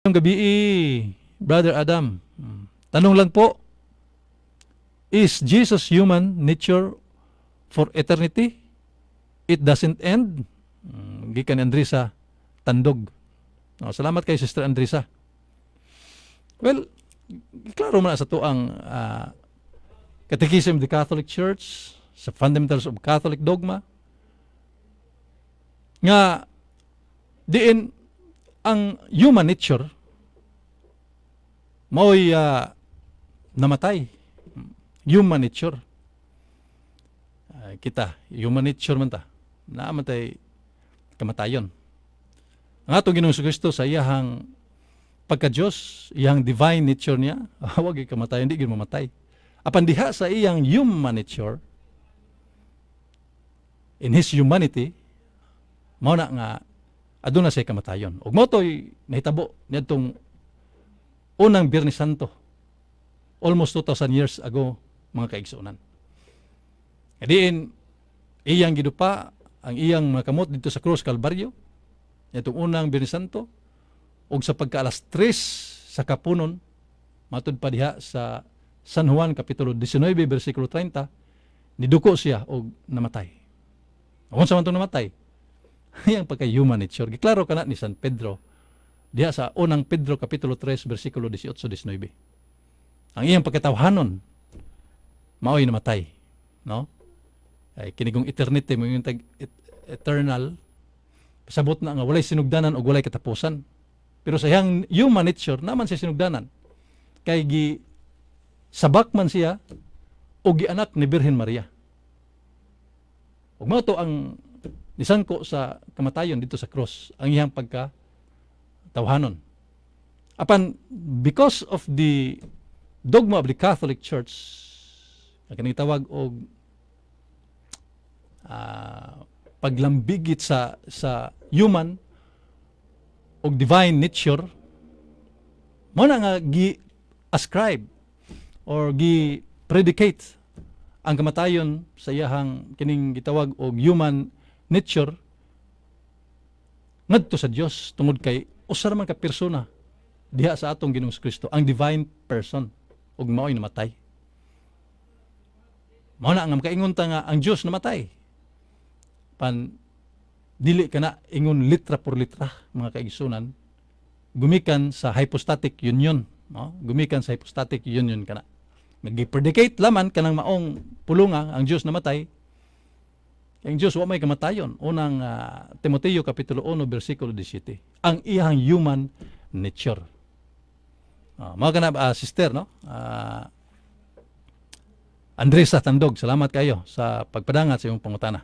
Maayong gabi, Brother Adam. Tanong lang po, is Jesus human nature for eternity? It doesn't end? Gikan ni Andresa Tandog. Oh, salamat kay Sister Andresa. Well, klaro man na sa atoang Catechism of the Catholic Church, sa Fundamentals of Catholic Dogma, nga diin ang human nature mao'y namatay. Human nature. Ay, kita, human nature man ta. Naa man tay kamatayon. Ang atong Ginoong Kristo sa iyahang pagka-Diyos, iyang divine nature niya, wa gyud kamatayon, di gyud mamatay. Apan diha sa iyang human nature, in his humanity, mao na nga aduna siya kamatayon. Ug mao to'y nahitabo niadtong unang Biyernes Santo, almost 2,000 years ago, mga kaigsuonan. Diin iyang gidupa ang iyang mga kamot didto sa krus Kalbaryo niadtong unang Biyernes Santo, ug sa pagka alas 3 sa kapunon, matud pa diha sa San Juan kapitulo 19 bersikulo 30, niduko siya og namatay. Unsa man tong namatay? Iyang pagka human nature. Giklaro kana ni San Pedro diha sa Unang Pedro kapitulo 3 bersikulo 18 19. Ang iyang pagkatawhanon mao'y namatay, no? Ay kini kung eternity mo yung tag eternal, pasabot na nga walay sinugdanan o walay katapusan. Pero sa iyang human nature naa man siya sinugdanan. Kay gi sabak man siya o gianak ni Birhen Maria. Ug mao to ang nisangko sa kamatayon didto sa cross, ang iyang pagka tawhanon. Apan because of the dogma of the Catholic Church, ang kaning tawag og paglambigit sa human og divine nature, mao na nga gi ascribe or gi predicate ang kamatayon sa iyahang kining gitawag og human nature ngadto sa Dios, tungod kay usa ra man ka persona diha sa atong Ginoong Kristo, ang divine person, ug mao'y namatay. Mao na nga makaingon ta nga ang Dios namatay. Apan dili kana ingon litra por litra, mga kaigsunan, gumikan sa hypostatic union, no? Gumikan sa hypostatic union kana. Nag-predicate laman kanang maong pulunga, ang Dios namatay. Ang Dios wa may kamatayon. Unang Timoteo kapitulo 1 bersikulo 17. Ang iyang human nature. Mao kana, sister, no? Andresa Tandog, salamat kayo sa pagpadangat sa imong pangutana.